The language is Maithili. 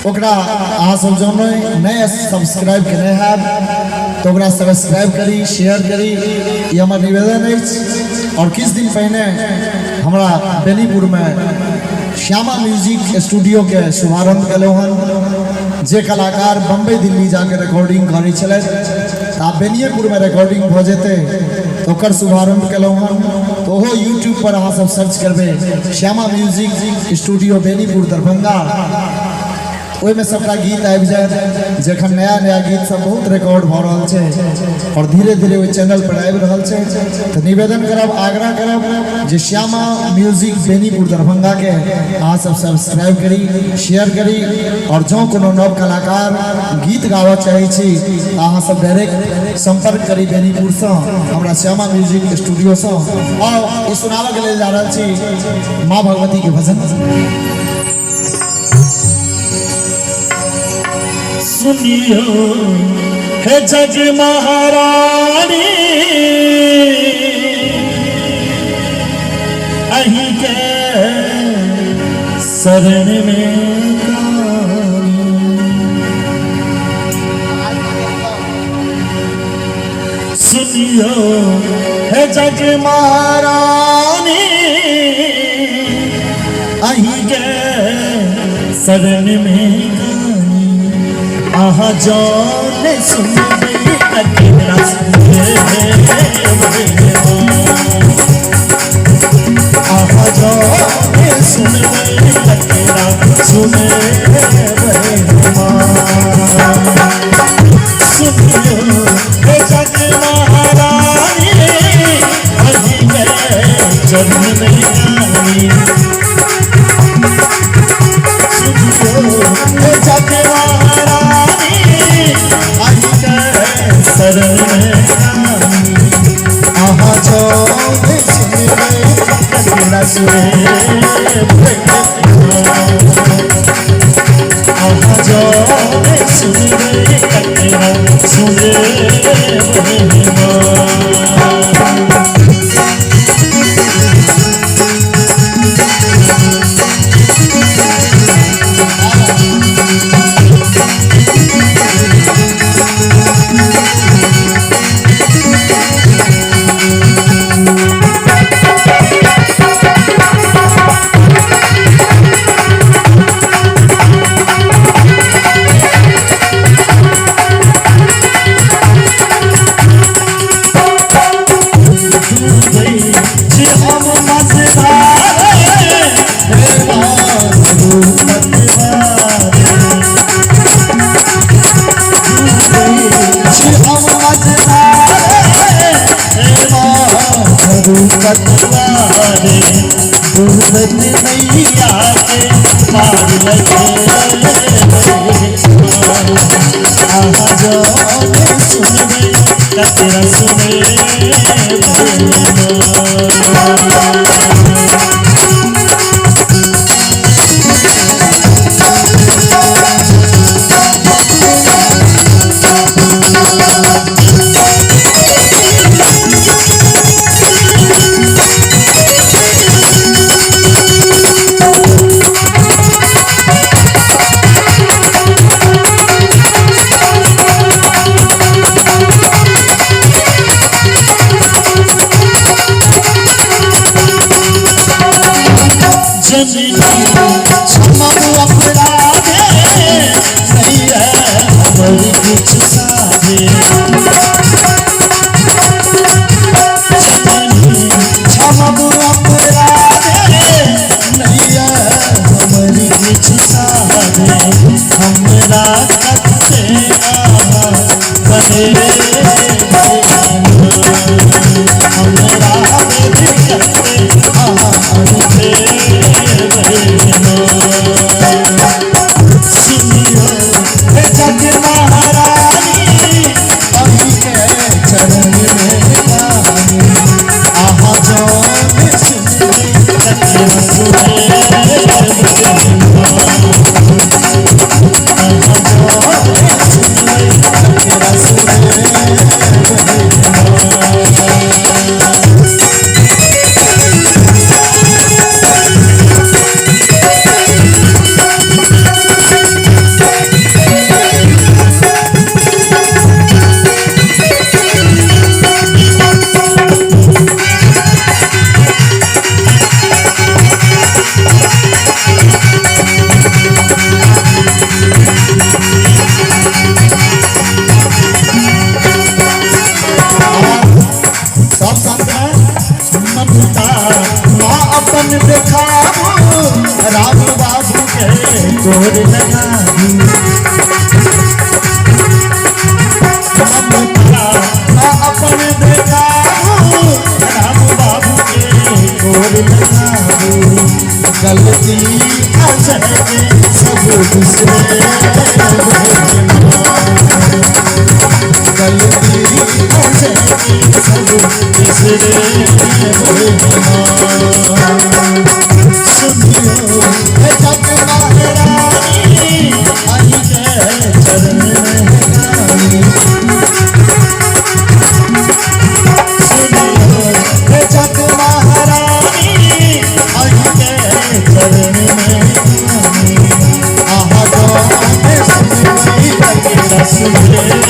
ओकरा अहाँ सब जँ नहि सब्सक्राइब केने हैब तऽ ओकरा सब्सक्राइब करी, शेयर करी, ई हमर निवेदन अछि। आओर किछु दिन पहिने हमरा बेनीपुरमे श्यामा म्यूजिक स्टूडियोके शुभारम्भ केलहुँ हन। जे कलाकार बम्बई दिल्ली जाके रिकॉर्डिंग करै छलथि तऽ आब बेनिएपुरमे रिकॉर्डिंग भऽ जेतै, तऽ ओकर शुभारम्भ केलहुँ हन। तऽ ओहो यूट्यूब पर अहाँ सब सर्च करबै श्यामा म्यूजिक स्टूडियो बेनीपुर दरभंगा, ओहिमे सबटा गीत आबि जायत। जखन नया नया गीत सब बहुत रिकॉर्ड भऽ रहल छै आओर धीरे धीरे ओहि चैनल पर आबि रहल छै। तऽ निवेदन करब, आग्रह करब जे श्यामा म्यूजिक बेनीपुर दरभंगा के अहाँ सब सब्सक्राइब करी, शेयर करी। आओर जँ कोनो नव कलाकार गीत गाबऽ चाहै छी तऽ अहाँ सब डायरेक्ट संपर्क करी बेनीपुरसँ हमरा श्यामा म्यूजिक स्टूडियोसँ। आओर ई सुनाबऽके लेल जा रहल छी माँ भगवतीके भजन। सुनियो हे जग महारानी, अहीं के शरण में कानी। सुनियो हे जग महारानी, अहीं के शरण में कानी। आहा जान सुनबे ककरा सुनबे, आहा जान सुनबे ककरा सुनबे। सुनियो हे जग महारानी, अहीं के चरण में कानी। सुनियो हे जग महारानी, अहीं के शरण में कानी। आहा जान सुनबै ककरा सुनबै, आहा जान सुनबै ककरा सुनबै। डूबै छी हम मझधारे, हे माधु पतवारे। डूबै छी हम मझधारे, हे माधु पतवारे। डूबत नैया के पार लगेबै। आहा जाने सुनबै ककरा सुनबै। जननी क्षमा अपराधे, नहीं है हमर कुछ साधे। जननी क्षमा अपराधे, नहीं है हमर कुछ साधे। हमरा कते आहा बने, हमरा कते आहा सुनियो हे जग महारानी, अहीं के चरण में कानी। आहा जान सुनबै ककरा सुनबै, आहा जान सुनबै ककरा सुनबै। गोर लगाबू। ममता अपन देखाबू राम बाबू के गोर लगाबू। गलती अजय के सब बिसरे गलती अजय के सब बिसरे। सुनियो हे जग महारानी आई के चरण में रानी। सुनियो हे जग महारानी आई के चरण में रानी। आहा गाने सुनबै रस भरे।